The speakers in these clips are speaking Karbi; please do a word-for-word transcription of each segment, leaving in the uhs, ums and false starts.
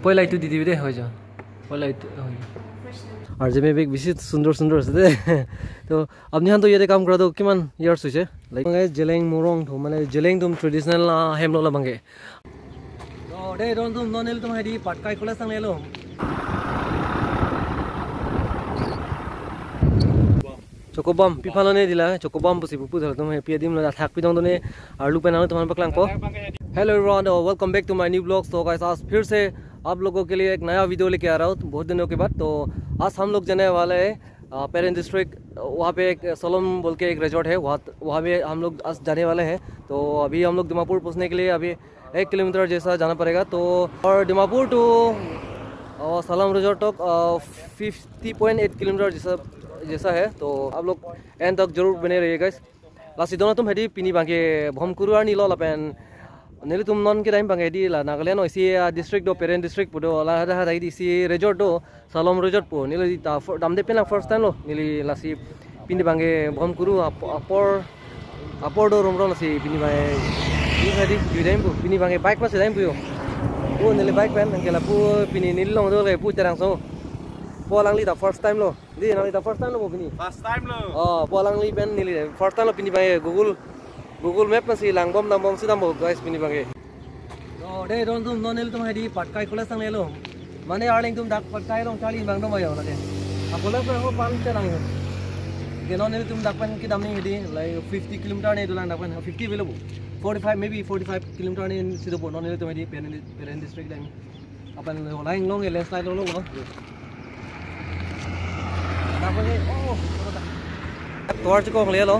পয়লা এইটো দি দিবি দেই, হৈ যাব। পয়লা এইটো, হৈ যাব। আৰ জে মে বেগ বেছি সুন্দৰ সুন্দৰ আছে দেই। তো আপুনি হান তো ইয়াতে কাম কৰা তো কিমান ইয়াৰ্ছ হৈছে? লাইক, মানে জেলেং মৰং তো, মানে জেলেং tum traditional, ah, hem lo labang ke. To, dei, don tum, non nelitum hedi Patkai College tang lelo. Chokobam, pi aphan lo ne dila, Chokobam pusi pupu dal tum he pi adim lo athak pi dong do ne, arlu pen nangtum aphan paklangpo. Hello everyone, uh, welcome back to my new vlog. So guys, आज फिर से आप लोगों के लिए एक नया वीडियो लेके आ रहा हूँ बहुत दिनों के बाद। तो आज हम लोग जाने वाले हैं, अ, पेरेन डिस्ट्रिक्ट, वहाँ पे एक सलोम बोल के एक रिजॉर्ट है, वहाँ, वहाँ पे हम लोग आज जाने वाले हैं। तो अभी हम लोग दीमापुर पहुँचने के लिए अभी एक किलोमीटर जैसा जाना पड़ेगा। तो और दीमापुर to, अ, सलोम रिजॉर्ट तक, अ, फिफ्टी पॉइंट एट किलोमीटर जैसा, जैसा है। तो आप लोग एंड तक जरूर बने रहिए guys. Lasi don atum hedi pini abangke Bhomkuru arni lo lapen nelitum non kedam abangke hedi la Nagaland o isi, ah, district do, Peren district pu do, la hada hada hedi isi resort do, Shalom Resort pu. Neli ta fir-, damde pen lang first time lo. Neli lasi pini abangke Bhomkuru ap-, apor, apor do rum rum lasi pini abangke, pini hedi jui dam pu, pini abangke bike ma si dam pu yo. O neli bike pen, anke lapu pini neli along do le pu Terang so. Po alangli ta first time lo. Di, nangli ta first time lo bo pini? First time lo. Oh, po alangli pen neli first time lo pini abangke Google, Google Map pensi langbom langbom si dampo guys pini abangke. To, dei don atum, non nelitum hedi Patkai College tang lelo. Mane arleng atum dak Patkai along charli abang dong ayo lake. A college along ho pan chelang yo. Ke non nelitum dak pen kedam ni hedi, like fifty kilometer ne dolang dak pen, fifty belo bo. Forty-five, maybe forty-five kilometer ne si dopo, non nelitum hedi Peren, Peren district lang. Apan lo lang long, landslide lo lo. Lapu ke, oh, tovar chikong lelo.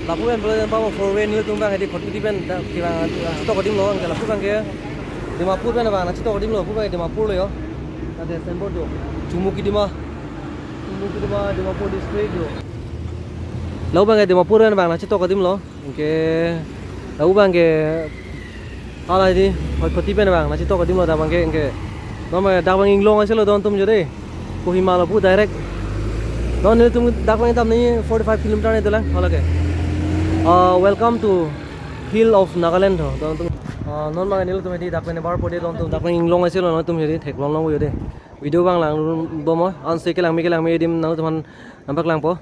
Lapu pen bro, pen four way nelitum abang hedi Khatkhati pen, da, kibang, ah, chetok adim lo, anke lapu abangke Dimapur pen abang, na chetok adim lo, lapu abang Dimapur lo yo. Ada signboard do. Chumukidima. Chumukidima, Dimapur district do. Lapu abangke Dimapur pen abang, na chetok adim lo. Anke lapu abangke hala hedi Khatkhati pen abang, na chetok adim lo dak abangke, anke. Non abang dak abang inglong ase lo don atum jo dei. Kohima lapu direct. Non nelitum dak abang dam ni forty-five kilometer ne dolang, hala ke. Ah, welcome to Hill of Nagaland ho, don atum. Ah, non abang nelitum hedi dak pen bar po dei don atum, dak abang inglong ase lo, non atum hedi theklong long yo dei. Video abang langbom, ansi kelang me kelang me adim nangtum aphan nangpaklangpo.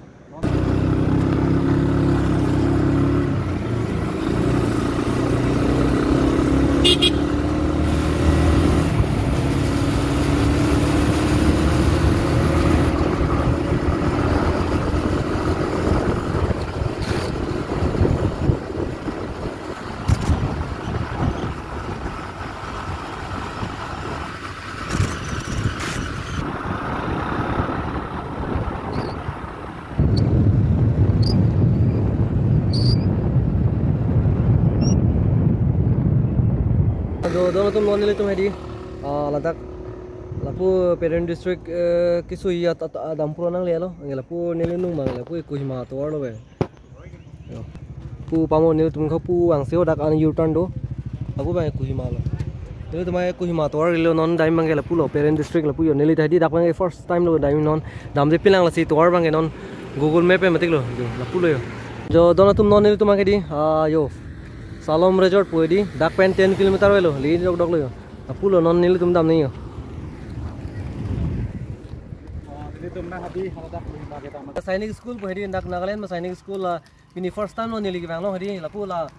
Ado, don atum, non nelitum hedi, ah, ladak lapu Peren district, eh, kesui at, at, adam pura nang lelo, lapu neli nung abang lapu Kohima tovar lo be. Yo. Pu pamo nelitum kha pu angse o dak an U-turn do. Lapu abang Kohima lo. Nelitum abang Kohima tovar lo, non dam abangke lapu lo, Peren district lapu yo. Neli ta hedi dak abangke first time lo dam, non damde pen lang lasi tovar abangke non Google Map pe matik lo. Yo, lapu lo yo. Jo don atum, non nelitum abangke hedi, ah, yo, Shalom Resort pu hedi dak pen ten kilometer avelo, le dok dok lo yo. Lapu lo, non nelitum dam ni yo. Oh, nelitum na hedi, hala dak Kohima ke dam. Sainik School pu hedi, dak Nagaland ma Sainik School la, pini first time lo neli kevang lo hedi, lapu la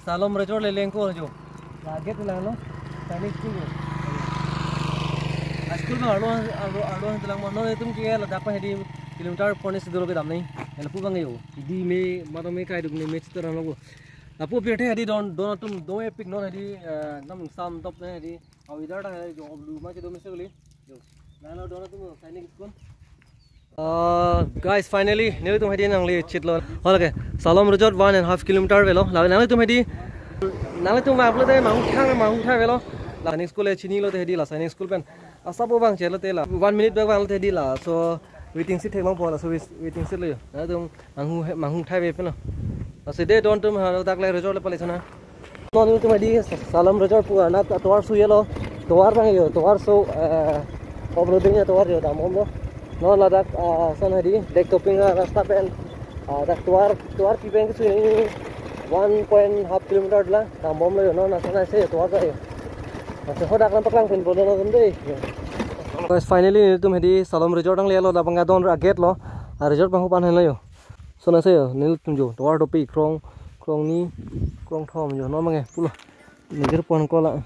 Shalom Resort le lengko jo. La gate lang lo, Sainik School lo. La school abang arlo, arlo, arlo hang telang mo, non nelitum ke ladak pen hedi kilometer pon isi dolo kedam ni. Lapu abang yo. Hedi me, mata me kai duk ni me chetor lo bo. Lapu pirthe hedi don, don atum, do epic non hedi, eh, nam sam top ne hedi. Awi dar ta hedi jo oblu ma ke do me se kali. Jo. Nano don atum Sainik School. Uh, guys, finally, nelitum hedi nangli chit lo. Hala ke, Shalom Resort one and half kilometer avelo. La, nanglitum hedi, nanglitum vanglo te Manghuktha, Manghuktha avelo. La Sainik School e chini lo te hedi la Sainik School pen. Asa po abang chelo te la. One minute bak vanglo te hedi la. So, waiting sheet theklongpo la. So, wait-, waiting sheet lo yo. Nanglitum Manghu he, Manghuktha ave pen lo. Lasi dei don atum, ha, dak le resort le pale sana. Non nelitum hedi Shalom Resort pu anat tovar su yelo. Tovar abang yo, tovar su, eh, off-roading ya tovar yo, dam om lo. Non ladak, ah, ason hedi, deck topping arasta pen. Ah, dak tovar, tovar pi pen kesu ni one point half kilometer la, dam om lo yo, non ason ase tovar ka yo. Acha, hadak nangpaklang pen bodo na dei. Guys, finally nelitum hedi Salom Resort nanglelo, labang adon a-gate lo. A-resort abang hu pan henlo yo. Lason ase yo, nelitum jo tovar dopik krong, krongni, krongthom jo, non abangke pulo. Nijor pon kola.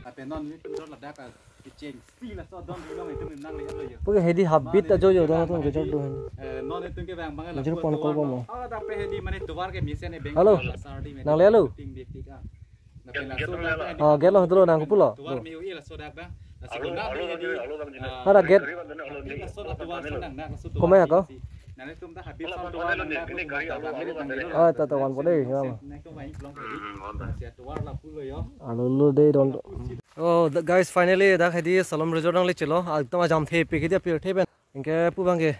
Ape non nelitum dot ladak a-, kecheng. Si laso adon ri long itum nanglelo yo. Puke hedi habit ajo yo, dong atum resort do hen. Eh, non itum ke bang bang la. Nijor pon kol bom. Oh, dape hedi mane tovar ke mesen e beng. Halo. Nanglelo. Ting di tik a. Ah, gate lo, hedi lo, nang pulo. Tovar mi ui laso dak bang. Laso dak bang. Hara gate. Komai ako? Ah, ta ta wan pode, ya. Alo lo de don. Oh, the guys, finally dak hedi Salom Resort nanglechelo. Ekdom ajam thepik hedi apir thepen. Anke pu abangke.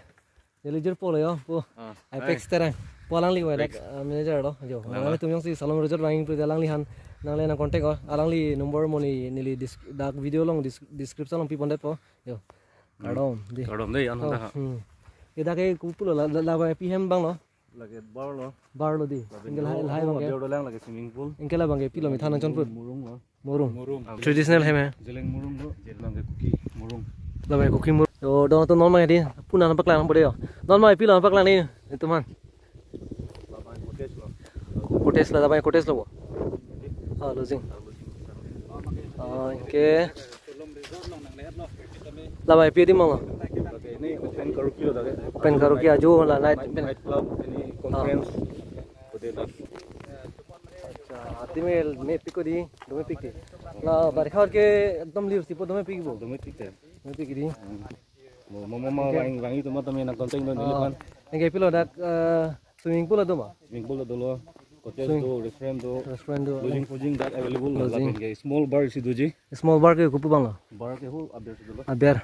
Neli jirpo lo yo, pu. Ah, Apex hai. Terang. Pu alangli wai dak, Apex. Ah, manager lo. Jo. Lalo. Nanglitum jongsi Salom Resort vangji pulote alangliphan nangle nang contact o. Alangli number mo neli dis-, dak video along dis-, description along pi pondetpo. Jo. Hmm. Kardom, di. Kardom dei, an. Oh, dah. Hmm. Dak ke kopi lo la, la, labang pi hem abang lo. Lake bar lo. Bar lo di. Lapen anke lahai, lo, lahai abangke. Ber dolang lake swimming pool. Anke labangke pilo, methang nangchonput. Murung lo. Murung. Murung. Traditional hem he. Jeleng murung lo. Jeleng ke Kuki murung. Labang Kuki murung. Yo, don atum non abang hedi. Pu nangpaklang pode yo. Non abang pilo nangpaklang ni. Itum an. Labang cottage lo. Cottage la, labang cottage lo bo. Ah, lodging. Ah, anke. Labang pi di mong. Ini open karaoke lo dak ke. Open karaoke ajo la night. Night, night club, ini conference. Hotel dak. Acha, ati me, mepik ko di, domepik di. La, barikha ke ekdom lir sipo domepik bo. Domepik te. Domepik di. Hmm. Mo, mo, mo, mo, anke vang, vang itu mata me nang contact lo, ah, neliphan. Anke pilo dak, eh, swimming pool do ma? Swimming pool dolo. Cottage do, restaurant do. Restaurant do. Lodging, lodging dak available lo. Lodging. Lapen ke small bar isi doji. Small bar ke kopi abang lo? Bar ke hu aber si dolo. Aber.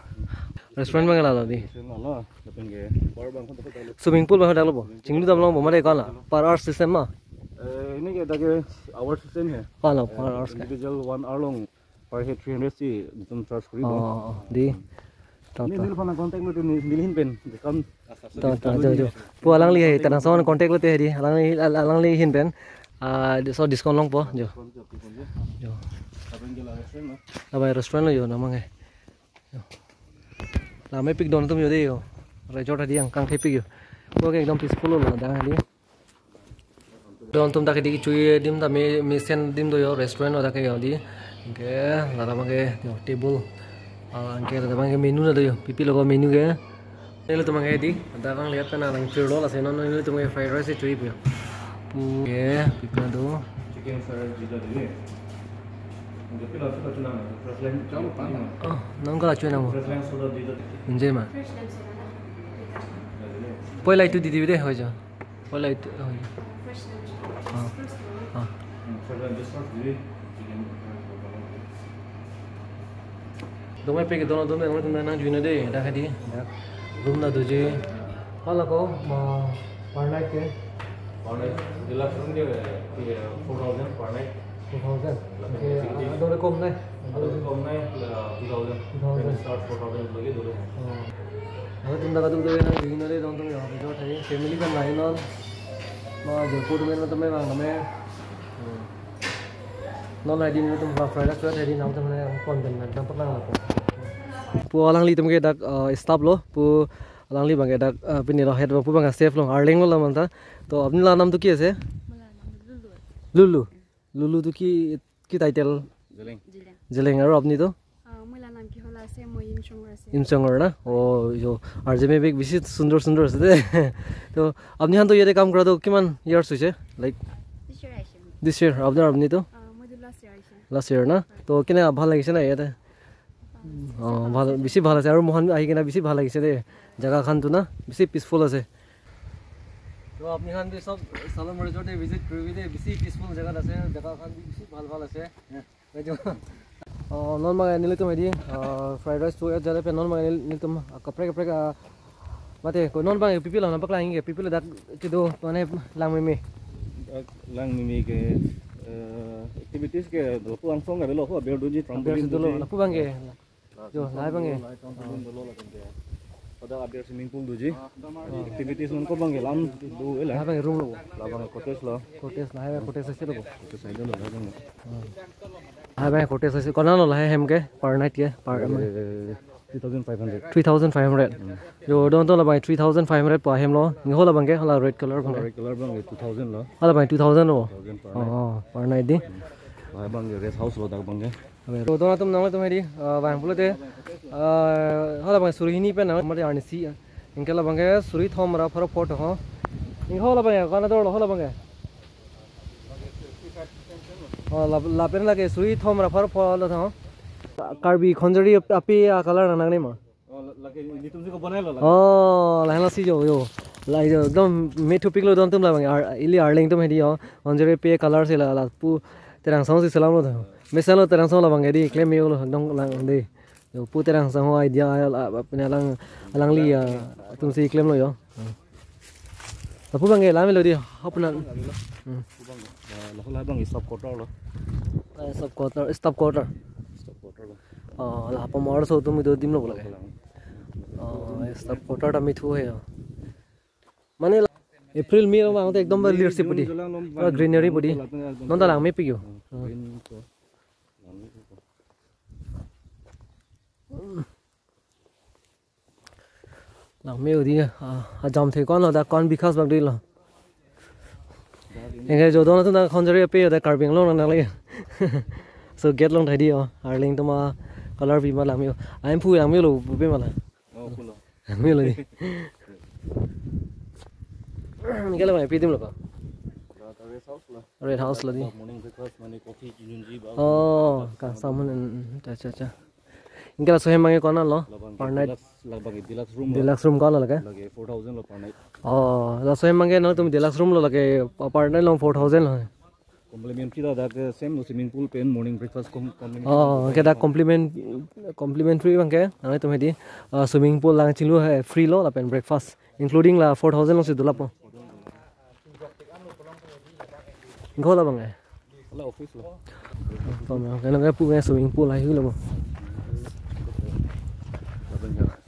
Restaurant abang lalo di. Restaurant lalo. Lapen ke bar abang hu dak lo. Swimming pool abang dak lo bo. Chinglu dam long bo mare ko la. Per hour system ma? Eh, ini ke dak ke hour system he. Ko la, per hour ke. Individual one hour along per head three hundred si itum charge kori bo. Oh, di. Ta, ini ta. Neliphan nang contact lo, neli, neli ahin pen discount. Ta, ta, jo, jo. Pu alangli hai, ta nangso contact lote hedi. Alangli, al-, alangli ahin pen. Ah, di, so discount longpo, jo. Jo. Labang restaurant lo jo, namang hai. Jo. La mepik don atum jo de jo. Resort hedi angkang thepik jo. Oke, ekdom peaceful lo la dang hedi. Don atum dak hedi chui adim ta me, mesen adim do jo, restaurant lo dak ke jo di. Anke, ladak abangke jo table. Ah, anke ladak abangke menu lo do jo. Pipi lo ko menu ke. Nelitum abangke di, dak nangle pen nangchirlo, lasi non nelitum ke fried rice chui pu jo. Pu ke, pipi lo do. Chicken fried rice dita dile. Anke pila pila chui nang, fresh lime. Oh, nang kala chui nang mo. Fresh lime soda dita. Enjoy ma. Fresh lime soda na. Dita. Poi lai tu di di de ho jo. Poi lai tu, oh, ya. Fresh lime. Ah. First one. Ah. Hmm, fresh lime, just first dile. Chicken fried rice. Domepik don atum, don atum nangjuina de, dak hedi, dak. Room ta doji. Hala ko, ma, per night ke? Per night, deluxe room ke, eh, four thousand per night. Four thousand? Lapen ke, ah, ador kom nai? Ador kom nai, eh, two thousand. Two thousand. Lapen start four thousand lagi dulu. Oh. Nanglitum dak kaduk doi nangjuina de, don atum jo, resort hedi, family pen nai non. Ma, jo, atum pen atum abang name. Hmm. Non hedi nelitum fried rice hedi nangtum ne pon pen nangpaklang lo. Pu alanglitum ke dak, eh, staff lo, pu alangli abangke dak, eh, pini lo head abang pu abang chef lo, Arleng lo la manta. To apni la nam tu ki ase? Mela nam Lulu. Lulu. Lulu tu ki, ki title? Jeleng. Jeleng. Jeleng, aru apni tu? Ah, mela nam ki hola ase, moi Yimchungur ase. Yimchungur na? Oh, jo. Arje me bek bisi sundor sundor ase de. To apni han to yate kam kora to kiman years hoise? Like this year aise. This year, apni, apni to? Ah, moi to last year aise. Last year na? To kene bhal lagise na yate? Ah, oh, bhal, bisi bhal ase. Aru mohan ahi kena bisi bhal lagise de. Jaga khan tu na, bisi peaceful ase. To apni khan bi sob Salom Resort te visit koribi de, bisi peaceful jaga ase, jaga khan bi bisi bhal bhal ase. Ajo. Oh, non abang nelitum hedi, ah, fried rice tu ya jale pen non abang nel-, nelitum, ah, kaprek kaprek, ah, mate ko non abang pipi lo nangpaklang ke, pipi lo dak kedo mane langmeme. Dak langmeme ke, eh, activities ke dolo, pu angsong ke dolo, ko aber doji, aber trampoline si dolo, doji. Lapu abangke. Jo, lahai abangke. Lahai trampoline dolo lapen ke. Ladak aber swimming pool doji. Activities non ko bang ke la-an do ela. Lahai abang room lo. Labang cottage lo. Cottage, lahai abang cottage ase lo. Cottage ase lo, labang. Lahai abang cottage ase. Konat lo lahai hem ke per night ke? Per, eh, three thousand five hundred. Three thousand five hundred. Jo don to labang three thousand five hundred pu ahem lo. Ingho labang ke, hala red color abang ke? Red color abang ke two thousand lo. Hala abang two thousand lo. Two thousand per night. Oh, per night di. Lahai abang ke rest house lo dak abang ke. Abe, to don atum nangtum hedi, ah, bang pulote, ah, hala abang suri hini pen nang mari arnisi, ah. Anke labang ke suri thom ra pharo phongo ho. Ingho labang ke, konat ador lo ho labang ke? Oh, la, lapen lake suri thom ra pharo phongo lo tho. Karbi khonjori ape a-color nang nangne ma? Oh, la, lake ilitum si ko bonai lo, lake. Oh, lahai lasi jo, jo. La jo, ekdom methupik lo don atum labang ke. Ar-, ili arleng atum hedi ho. Khonjori ape color si la, lapu Terang Song si selam lo tho. Mesen lo Terang Song labang ke di, klem yo lo, dong lang di. Jo, pu Terang Song ho idea, a, a, apni alang, alangli, ah, atum si klem lo jo. Lapu abang ke la melo di, hapna. Hmm. Lahai abang ke staff quarter lo. Ah, staff quarter, staff quarter. Staff quarter lo. Oh, la pamor so atum do adim lo bola ke. Oh, staff quarter ta mithu he. Mane la April, May abang te ekdom lir si pudi. Pura greenery pudi. Non ta langmepik jo. Hmm, green ko. Langme udi, ah, ajam the ko-an lo, dak ko-an bikas bak dei lo. Anke jo don atum dak khonjori ape jo dak Karbi Anglong nang nang le. So gate along thai di ho, arleng atum a-color pi ma langme jo. Ahem phu langme lo, pu pe ma la. Oh, phu lo. Langme lo di. Anke labang ke pi adim lo ko? Rest house lo. Rest house lo di. Morning breakfast mane coffee junji ba. Oh, kangsam, mm, mm, cha, cha, cha. Anke laso ahem abang ke konat lo? Labang per night. Deluxe, labang ke deluxe room lo. Deluxe room ko-an lo lake? Lake four thousand lo per night. Oh, laso ahem abang ke nangtum deluxe room lo lake per night along four thousand lo. Complimentary ladak ke same lo, swimming pool pen morning breakfast com-, complimentary. Oh, anke dak compliment-, complimentary abang ke, nangtum hedi, ah, swimming pool lang chinglu he free lo lapen breakfast including la four thousand lo si dolapo. Ingho labang ke? Hala office lo. Tama, kena ke pu ke swimming pool ahi lo.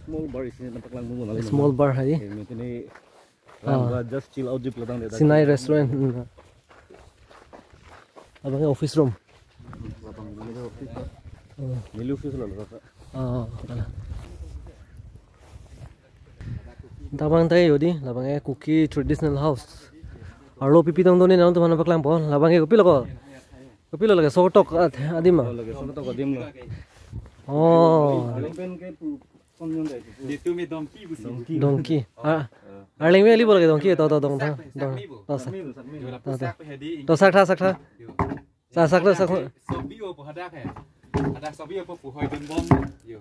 Small bar isi nampak lang mo na. Small bar hai. Eh, mungkin ini, ah, just chill out ji pulang deh. Sinai restaurant. Hmm. Labang ke office room. Labang ke office lo. Hmm. Neli office lo, lo. Ah, ah. Dak abang ta jo di, labang ke Kuki traditional house. Arlo pipi tong doni nangtum aphan paklangpo. Labang ke kopilo ko? Kopilo lake, sotok at-, adim ma? Oh, lake sotok adim lo. Oh. Arleng pen ke pu, som jong dai pu. Di tu mi donkey pusi. Donkey. Donkey. Ah. Arleng pen ili bo lake donkey, to, to, dong, to. Sak, dong. Sak mi bo. To, sak. Sak mi bo, sak mi bo. To, sak. To, sak tha, sak tha. Jo. Sa-, saklo, saklo. Sobi o po hadak he. Hadak sobi o po puhoi dun bom. Jo.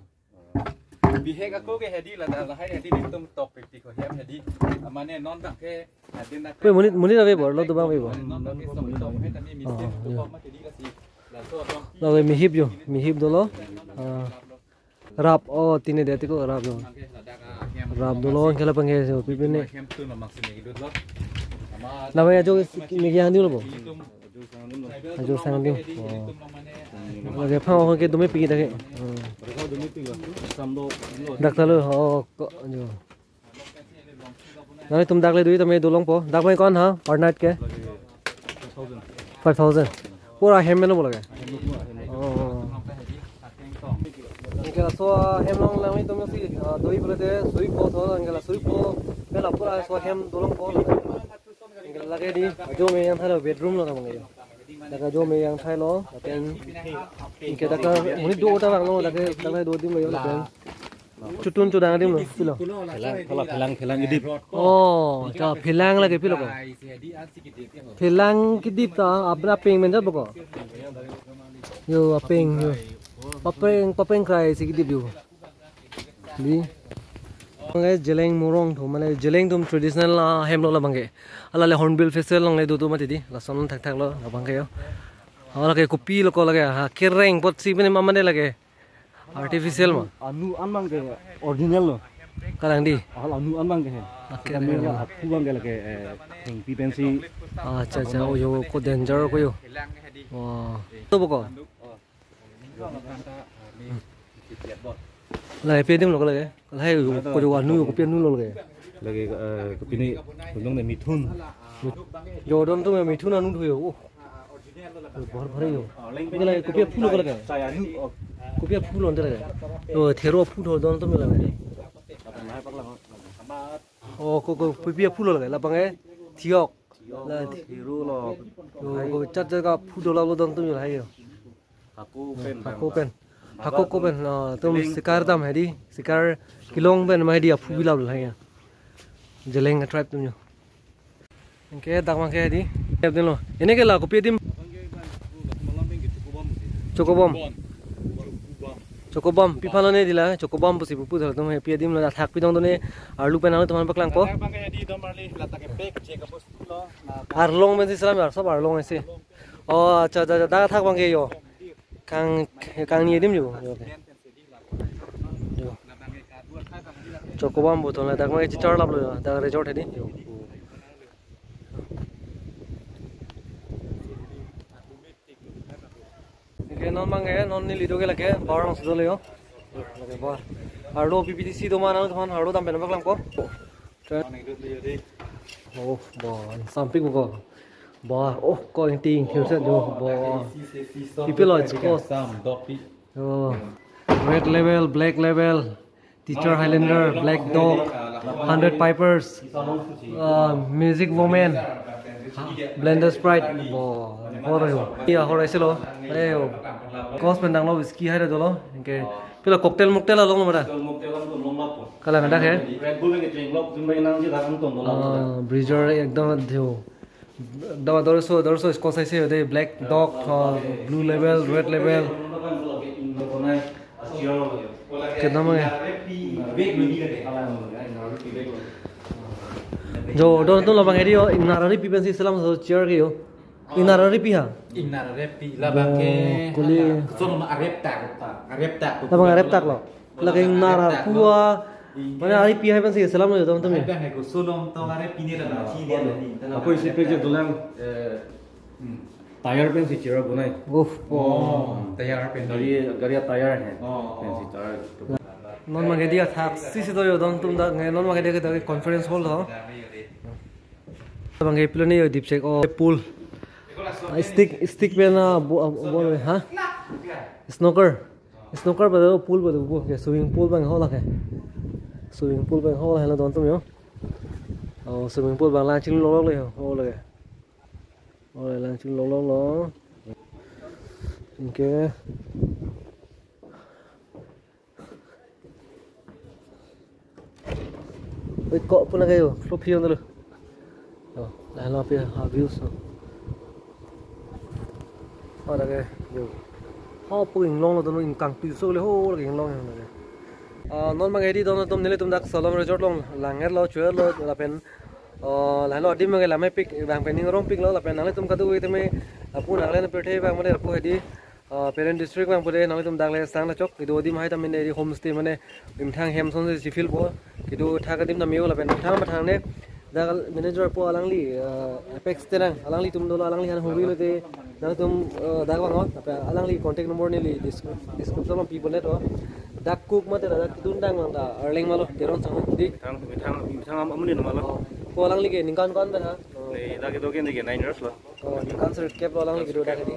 Bihek ako ke hedi la, la hai hedi, nelitum tok pik pik ko hem hedi. Amane non abang ke adin na. Pe monit, monit ave bor lo, dobang ave bor. Non abang ke sobi tok he, tami misin. Oh, to jo. Bom ma hedi lasi. Laso abang. Lake mihip jo, mihip dolo. Ah. Rap, oh, tine deti ko rap jo. Rap dolo, anke labang ke jo, pipi ne. Labang ajo megi handi lo bo. Ajo sang dim. Oh. Lake phang ke dumi pik ta ke. Hmm. Dak ta lo, oh, ko jo. Nangtum dak le dui tame dolongpo. Dak abang ko-an ha, per night ke? Five thousand. Pura hem meno bo lake? Oh. Anke laso hem along nangtum si, ah, dui pulote sui po tho, anke la sui po, pela pura laso hem dolongpo. Anke lake di, ajo me yang thailo bedroom lo abang ke. Dak ajo me yang thailo, lapen anke dak monit do ta vanglo, dak, dak do adim lo, lapen chutun chudang adim lo, pilo. Phelang, phelang, phelang kedip. Oh, cha phelang lake pilo ko? Phelang kedip ta, apra peng menjat bo ko? Jo, apeng, jo. Papeng, papeng krai si kedip jo. Di. Abang ke Zeliang Morong tho, mane Zeliang atum traditional ahem lo labang ke. Hala le Hornbill Festival along le do do mati di. Lason thakthak lo labang ke jo. Hala ke kopilo ko lake, ha, kereng apot si mane ma mane lake. Artificial ma? Anu an abang ke original lo. Kalang di? Ahal anu an abang ke he. Oke, kami oke. La aphu abang ke lake, eh, hengpi pensi. Acha, acha, oh jo, ko danger ko jo. Wah. To bo ko? Lahai pi adim lo lake. Lahai ko jo anu ko pi anu lo lake. Lake, eh, kopine, gunung ne mithun. Jo don atum mithun anu thuyo. Oh. Bhar bhar yo. Ko lahai kopi aphu lo lake. Kopi aphu lo lake. Oh, thero aphu tho don atum lake. Oh, ko, ko, kopi aphu lo lake. Labang eh thiok. La, thero lo. Oh, ko chat jaga aphu do la lo don atum lahai yo. Hako pen. Hako pen. Hako ko pen. Oh, atum sikar dam hedi. Sikar kelong pen ma hedi aphu bilap lahai ya. Jeleng tribe atum yo. Anke dak abang ke hedi. Yap din lo. Ini ke la kopi adim. Chocobom. Chocobom. Pi aphan lo ne dila. Chocobom pusi pupu atum he pi adim lo athak pi dong do ne arlo pen arlo atum aphan paklangpo. Dak abang ke hedi dom arli ladak ke pek je kabostu lo. Arlong pensi selam ya, sob arlong isi. Oh, acha, acha, acha, dak athak abang ke yo. Kang, kangni adim yo. Yo, okay. Yo. Chocobom bo to ladak ma chichar lap lo yo. Dak resort hedi. Yo. Anke non abang ke, non neli do ke lake, bar nang sudo le yo. Lake bar. Arlo P P T C do ma nang teman, arlo dam pen paklangpo. Oh, ba, sampik ko. Ba, oh, ko yang ting, kyo sa do, ba. People are, of course. Oh. Red Label, Black Label, Teacher Highlander, Black Dog, Hundred Pipers, uh, Music Woman, Blender Sprite. Bo, bo yo. Ya, hor isi lo. Ayo. Kos pen dang lo, whisky hai do lo. Anke. Pi lo cocktail mocktail along lo mara. Kalang ada ke? Red Bull yang kecil lo, cuma yang nang sih datang tuh lo. Ah, Breezer ekdom dheo. Dawa dorso, dorso isko saise de Black Dog, uh, Blue Label, Red Label. Kedam ya. Jo, don atum labang hedi yo, Ingnar Aripi pensi selam so chair ke yo. Ingnar Aripi ha? Ingnar Aripi, labang ke. Bo, kuli. Sono arep tak, arep tak. Labang arep tak lo. Lake Ingnar Arpu a. Mane Aripi hai pensi selam lo don atum ya. Hai ko sonom to Aripi ne la chi ne la ni. Ako isi pe je dolang, eh, tire pensi chair bonai. Uff. Oh, tire pen. Gari, gari a tire hai. Oh, oh. Pensi chair. Non abang ke hedi athak isi do yo don atum dak nge non abang ke hedi ke conference hall do. Abang ke pilo ne yo dipsek o pool. Ah, stick, stick pen a bo, bo, ha? Snooker. Snooker pada pool pada bo ke swimming pool abang ho lake. Swimming pool abang ho lake la don atum yo. Oh, swimming pool abang lang chinglo lo le ho lake. Oh, lang chinglo lo. Anke. Oi, ko puna kayo, so pion dulu. Oh, lahenlo pi ha views. Oh, lake, yo. Ho pu inglong lo dono ingkang tu so le ho lake inglong lo lake. Ah, non abang ke hedi don atum nelitum dak Salom Resort along langher lo, chuer lo lapen. Oh, lahenlo adim abang ke lamepik abang pen ning rongpik lo lapen nanglitum kadu wi teme apu nanglen pirthe abang mane apu hedi. Ah, Peren District abang pule nanglitum dak le sang na chok, kedo adim hai ta mane di homestay mane imthang hem ason si chifil po, kedo thak adim ta me-o lapen thang mathang ne dak manager po alangli, ah, Apex Terang alanglitum dolo, alangli han huri lote nangtum, ah, dak vangnon, lapen alangli contact number neli descri-, description along pi pon det o. Dak cook mate dak kedun dang abang ta Arleng malo, Teron Sangho di. Methang, methang, methang am-, amonit malo. Ko alangli ke ningkan ko-an pen ha? Ne dak kedo ke ne ke nine years lo. Oh, ningkan sirkep lo alangli kedo dak di.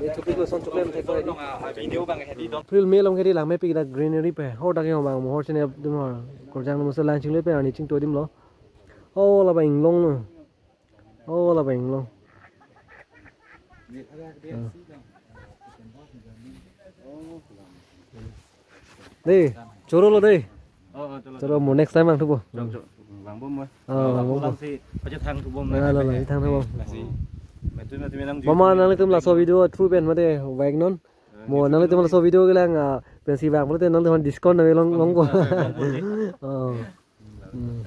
Ye thupik lo son chokle methek ko hedi. April May along ke hedi langmepik dak greenery pen. Ho dak yo abang mohor sene dum ho. Korjang dum so lang chinglo pen arni chingto adim lo. Oh, labang inglong lo. Oh, labang inglong. Ah. Dei, choro lo dei. Oh, oh, choro. Choro mo next time vangthupo. Chok, chok. Vangbom mo. Ah, vangbom. Pulang si pachethang thubom. Ah, na, la, la, pachethang thubom. Lasi. Metu, metu menang. Mama, nanglitum laso video through pen mate vangnon. Mo nanglitum laso video kelang, ah, pensi vang mate nanglitum discount na long long ko. Oh. Hmm.